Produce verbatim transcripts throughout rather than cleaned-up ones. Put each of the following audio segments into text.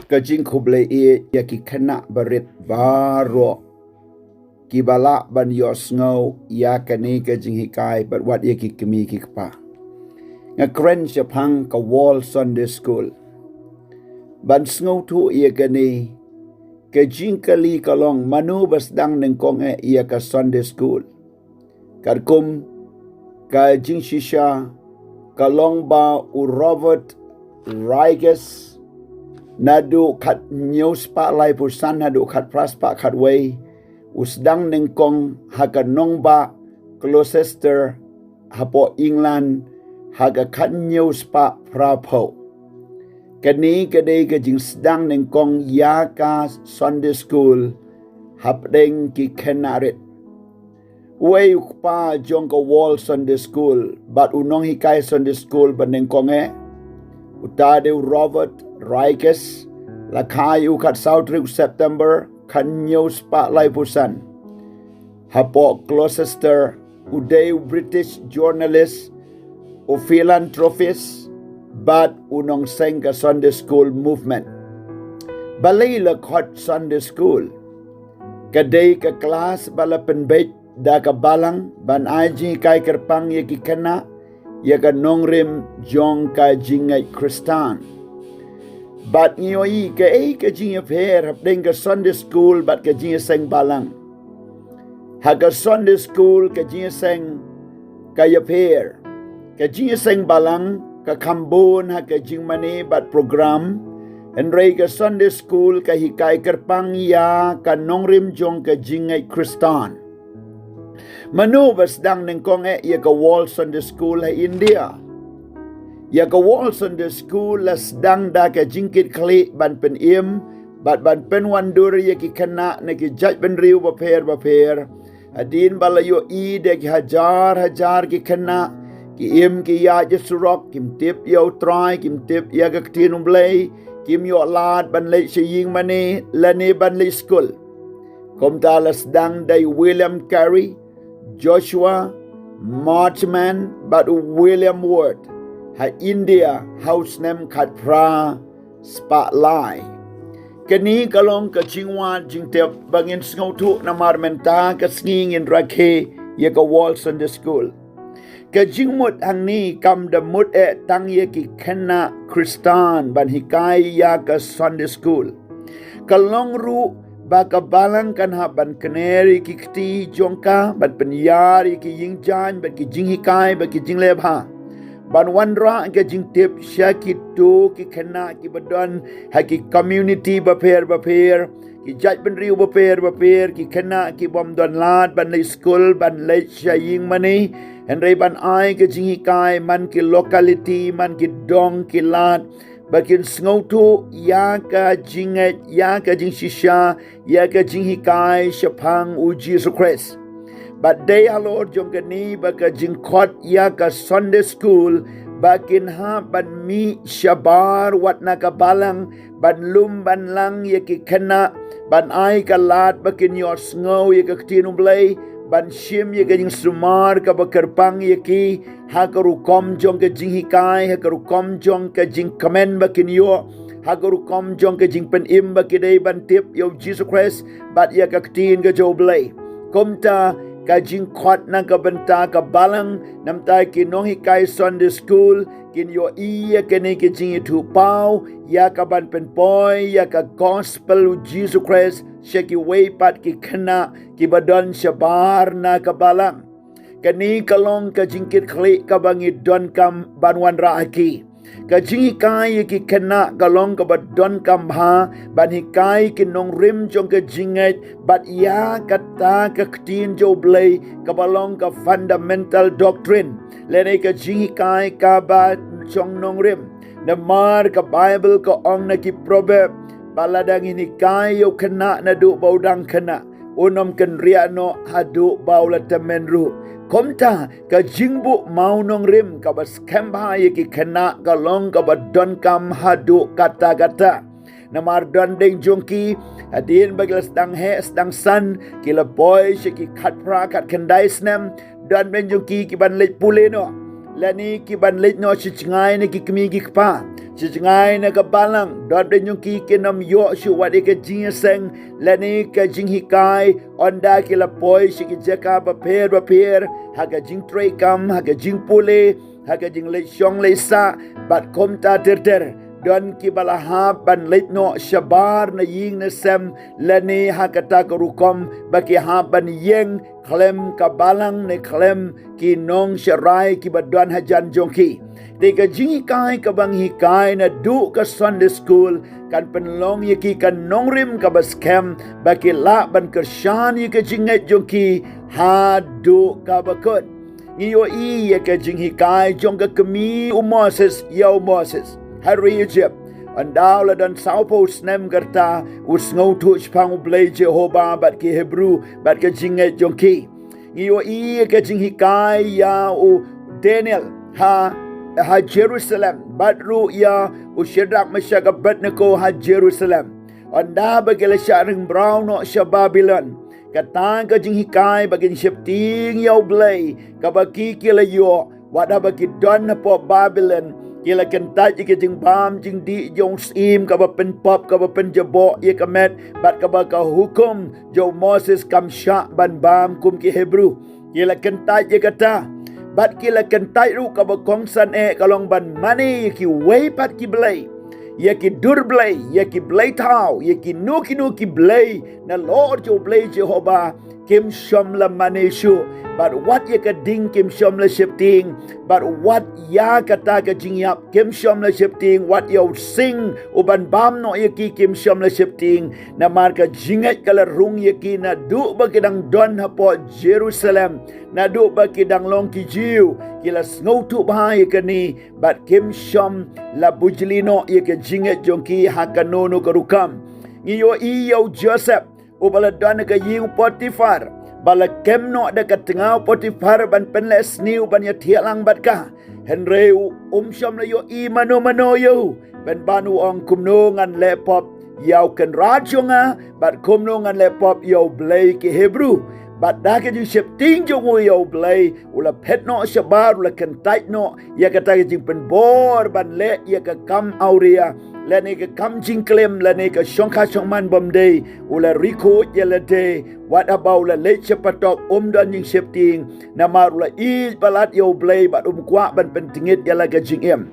Ka jingkhublei ïa ki khynnah barit baroh kiba lah ban ïohsngew ïa kane ka jinghikai bad wat ïa ki kmie ki kpa. Nga kren shaphang ka World Sunday School. Ban sngewthuh ïa kane, ka jingkylli ka long, mano ba sdang nyngkong eh ïa ka Sunday School? Katkum ka jingshisha, ka long ba u Robert Raikes, naduh khathynñiew spah laiphew san haduh khatphra spah khatwei, u sdang nyngkong ha ka nongbah Gloucester hapoh England ha ka khathynñiew spah phraphew. Kane ka dei ka jingsdang nyngkong ïa ka Sunday School hapdeng ki khynnah rit. Uwei u kpa jong ka World Sunday School bad u nonghikai Sunday School ba nyngkong eh, uta dei u Robert Raikes, la kha ïa u khatsaw tarik u September khathynñiew spah laiphew san. Hapoh Gloucester, u dei u British journalist, u philanthropist bad u nongseng ka Sunday School movement. Balei la khot Sunday School? Ka dei ka klas ba la pynbeit da ka balang ban ai jinghikai kyrpang ïa ki khynnah ïa ka nongrim jong ka jingngeit Khristan. Bad ngi ïohi kaei ka jingïapher hapdeng ka Sunday School bad ka jingïaseng balang. Ha ka Sunday School ka jingïaseng ka ïapher. Ka jingïaseng balang ka kham bun ha ka jingmane bad program, hynrei ka Sunday School ka hikai kyrpang ïa ka nongrim jong ka jingngeit Khristan. Mano ba sdang nyngkong eh ïa ka World Sunday School ha India? Ïa ka World Sunday School la sdang da ka jingkitkhlieh ban pynim bad ban pynwandur ïa ki khynnah na ki jaitbynriew bapher bapher. Hadien ba la ïohi da ki hajar hajar ki khynnah ki im ki ïaid ha surok, kim tip ïa U Trai, kim tip ïa ka ktien U Blei, kim ïoh lad ban leit sha ïingmane lane ban leit skul. Kumta la sdang da u William Carey, Joshua Marchman bad u William Ward ha India ha u snem khatphra spah lai. Kane ka long ka jingwad jingtip ba ngin sngewthuh namar mynta ka sngi ngin rakhe ïa ka World Sunday School. Ka jingmut hangne kam da mut eh tang ïa ki khynnah Khristan ban hikai ïa ka Sunday School. Ka long ruh ba ka balang kan hap ban kner ïa ki kti jong ka, ban pynïar ïa ki ïing jaiñ bad ki jinghikai bad ki jingleh bha, ban wanrah ka jingtip sha kito ki khynnah kiba don ha ki community bapher bapher, ki jaitbynriew bapher bapher, ki khynnah kibym don lad ban leit skul, ban leit sha ïingmane, hynrei ban ai ka jinghikai man ki locality, man ki dong ki lad, ba kin sngewthuh ïa ka jingngeit, ïa ka jingshisha, ïa ka jinghikai shaphang U Jisu Khrist. Bad dei halor jong kane ba ka jingkhot ïa ka Sunday School ba kin hap ban mih shabar wat na ka balang, ban lum ban lang ïa ki khynnah, ban ai ka lad ba kin ïohsngew ïa ka ktien U Blei, ban shim ïa ka jingsumar kaba kyrpang ïa ki, ha ka rukom jong ka jinghikai, ha ka rukom jong ka jingkmen ba kin ïoh, ha ka rukom jong ka jingpynim ba ki dei ban tip ïa U Jisu Khrist bad ïa ka ktien ka jong U Blei. Kumta ka jingkhot na ka bynta ka balang, namar ki nonghikai Sunday School kin ïohi ïa kane ka jingïathuhpaw ïa ka ban pynpoi ïa ka gospel U Jisu Khrist sha kiwei pat ki khynnah kiba don shabar na ka balang. Kane ka long ka jingkitkhlieh kaba ngi donkam ban wanrah ha ki. Ka jinghikai ïa ki khynnah ka long kaba donkam bha ban hikai ki nongrim jong ka jingngeit bad ïa kata ka ktien jong U Blei kaba long ka fundamental doctrine, lane ka jinghikai kaba shong nongrim. Namar ka Baibl ka ong na ki Proverb ba lada ngin hikai ïa u khynnah naduh ba u dang khynnah, un ym kynriah noh haduh ba u la tymmen ruh. Kumta ka jingbuh mawnongrim kaba skhem bha ïa ki khynnah ka long kaba donkam haduh katta katta. Namar don ding jong ki, hadien ba ki la sdang heh sdang san, ki la poi sha ki khatphra khatkhyndai snem, don ding jong ki kiban leit pule noh. lane ki ban leit noh sha jngai na ki kmie ki kpa, sha jngai na ka balang, don bynta jong ki kin ym ïoh shuh wat ïa ka jingïaseng lane ka jinghikai, ynda ki la poi sha ki jaka bapher bapher, ha ka jingtrei kam, ha ka jingpule, ha ka jingleit shong leit sah, bad kumta ter ter. Don ki ba la hap ban leit noh shabar na ïing na sem, lane ha kata ka rukom ba ki hap ban ïeng khlem ka balang ne khlem ki nongsharai ki ba don hajan jong ki. Te ka jinghikai ka ba ngi hikai naduh ka Sunday school kan pynlong ïa ki ka nongrim ka ba skhem, ba ki lah ban kyrshan ïa ka jingngeit jong ki haduh ka ba kut. Ngi ïohi ïa ka jinghikai jong ka kmie u Moses ïa u Moses ha ri Egypt. Ynda u la don sawphew snem ka rta, u sngewthuh shaphang U Blei Jehobah bad ki Hebru bad ka jingngeit jong ki. Ngi ïohi ïa ka jinghikai ïa u Daniel ha, ha Jerusalem, bad ruh ïa u Shadrak, Meshak, Abednego ha Jerusalem. Ynda ba ki la shah ring mraw noh sha Babilon, kata ka jinghikai ba kin sheptieng ïa U Blei, ka ba ki ki la ïoh, wat haba ki don hapoh Babilon, ki la kyntait ïa ka jingbam jingdih jong u syiem, ka ba pynpop, ka ba pynjaboh ïa ka met, bad ka ba ka hukum jong u Moses kam shah ban bam kum ki Hebru. Ki la kyntait ïa kata. Bad ki la kyntait ruh ka ba kongsan eh ka long ban mane ïa kiwei pat ki blei, ïa ki dur blei, ïa ki blei thaw, ïa kino kino ki blei nalor jong U Blei Jehobah, kim shym la mane shuh. Bad wat ïa ka ding kim shym la sheptieng. Bad wat ïa kata ka jingïap kim shym la sheptieng, wat ïa u sing u ban bam noh ïa ki kim shym la sheptieng. Namar ka jingngeit ka la rung ïa ki naduh ba ki dang don hapoh Jerusalem, naduh ba ki dang long ki Jiw, ki la sngewthuh bha ïa kane, bad kim shym la bujli noh ïa ka jingngeit jong ki ha kano kano ka rukom. Ngi ïohi ïa u Joseph, u ba la don ha ka ïing u Potiphar, ba la kem noh da ka tnga u Potiphar ban pynleh sniew ban ïathiah lang bad ka. Hynrei u, um shym la ïohi mano mano ïa u, pynban u ong, kumno ngan leh pop ïa u kynrad jong nga, bad kumno ngan leh pop ïa U Blei ki Hebru. Bad da ka jingsheptieng jong u ïa U Blei, u la phet noh shabar, u la kyntait noh ïa kata ka jingpynbor ban leh ïa ka kam awria, lane ka kam jingklim, lane ka shongkha shongman bymdei. U la ri khuid ïa lade, wat haba u la leit sha patok um don jingsheptieng, namar u la ïeit palat ïa U Blei bad um kwah ban pyntngit ïa la ka jingim.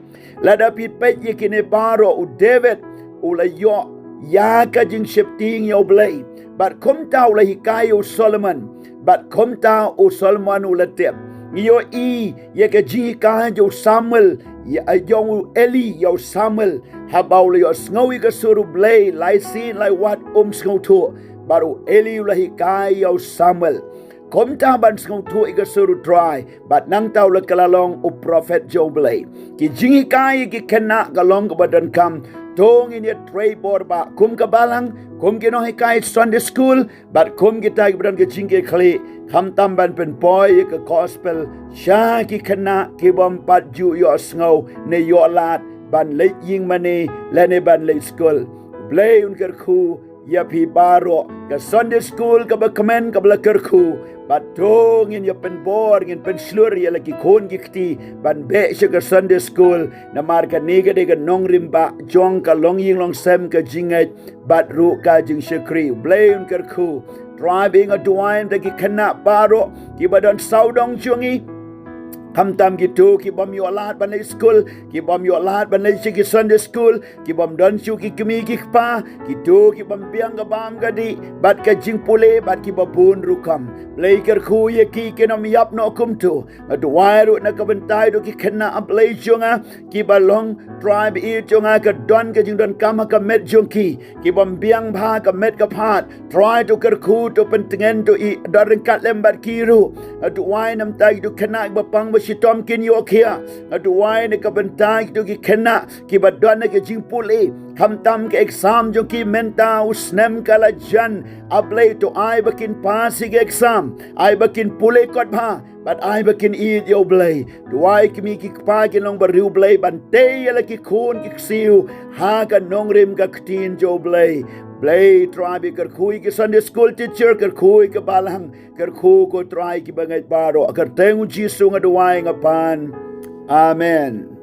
Lada phi peit ïa kine baroh, u David u la ïoh ïa ka jingsheptieng ïa U Blei, bad kumta u la hikai ïa u Solomon, bad kumta u Solomon u la tip. Ngi ïohi ïa ka jinghikai jong u Samuel, ïa, jong u Eli ïa u Samuel, haba u la ïohsngew ïa ka sur U Blei lai sien lai wat um sngewthuh, bad u Eli u la hikai ïa u Samuel kumta ban sngewthuh ïa ka sur U Trai, bad nangta u la kylla long u prophet jong U Blei. Ki jinghikai ïa ki khynnah ka long kaba donkam. To ngin ïatrei bor bah kum ka balang, kum ki nonghikai Sunday school, bad kum kita kiba don ka jingkitkhlieh, khamtam ban pynpoi ïa ka gospel sha ki khynnah ki bym pat ju ïohsngew ne ïoh lad ban leit ïing mane lane ban leit skul. U Blei un kyrkhu ïa phi baroh. Ka Sunday school kaba kmen kaba la kyrkhu, bad to ngin ïa pynbor, ngin pynshlur ïa la ki khun ki kti ban beh sha ka Sunday school. Namar kane ka dei ka nongrim bah jong ka longïing longsem, ka jingngeit bad ruh ka jingshakri. U Blei un kyrkhu. Trai ba nga duwai ïa ki khynnah baroh kiba don sawdong jong ngi, khamtam kito ki bym ïoh lad ban leit skul, ki bym ïoh lad ban leit sha ki Sunday school, ki bym don shuh ki kmie ki kpa, kito ki bym biang ka bam ka dih bad ka jingpule, bad kiba bun rukom. Blei kyrkhu ïa ki, kin ym ïap noh kumto. Nga duwai ruh na ka bynta ïa ki khynnah, A Blei jong nga, kiba long, Trai ba ïeit jong nga, ka don ka jingdonkam ha ka met jong ki, ki bym biang bha ka met ka phad. Trai to kyrkhu, to pyntngen, to ïa don ryngkat lem bad ki ruh. Nga duwai namar kito ki khynnah kiba pang ba shitom kin ïoh khiah. Nga duwai na ka bynta kito ki khynnah kiba don ha ka jingpule, khamtam ka exam jong ki mynta u snem ka la jan. A Blei to ai ba kin pass ïa ka exam, ai ba kin pule kot bha, bad ai ba kin ïeit ïa U Blei. Duwai kmie ki kpa kin long bariewblei ban tei ïa la ki khun ki ksiew ha ka nongrim ka ktien jong U Blei. Blei Trai ba kyrkhu ïa ki Sunday school teacher, kyrkhu ïa ka balang, kyrkhu ko Trai kiba ngeit baroh. Ha ka kyrteng U Jisu nga duwai nga pan. Amen.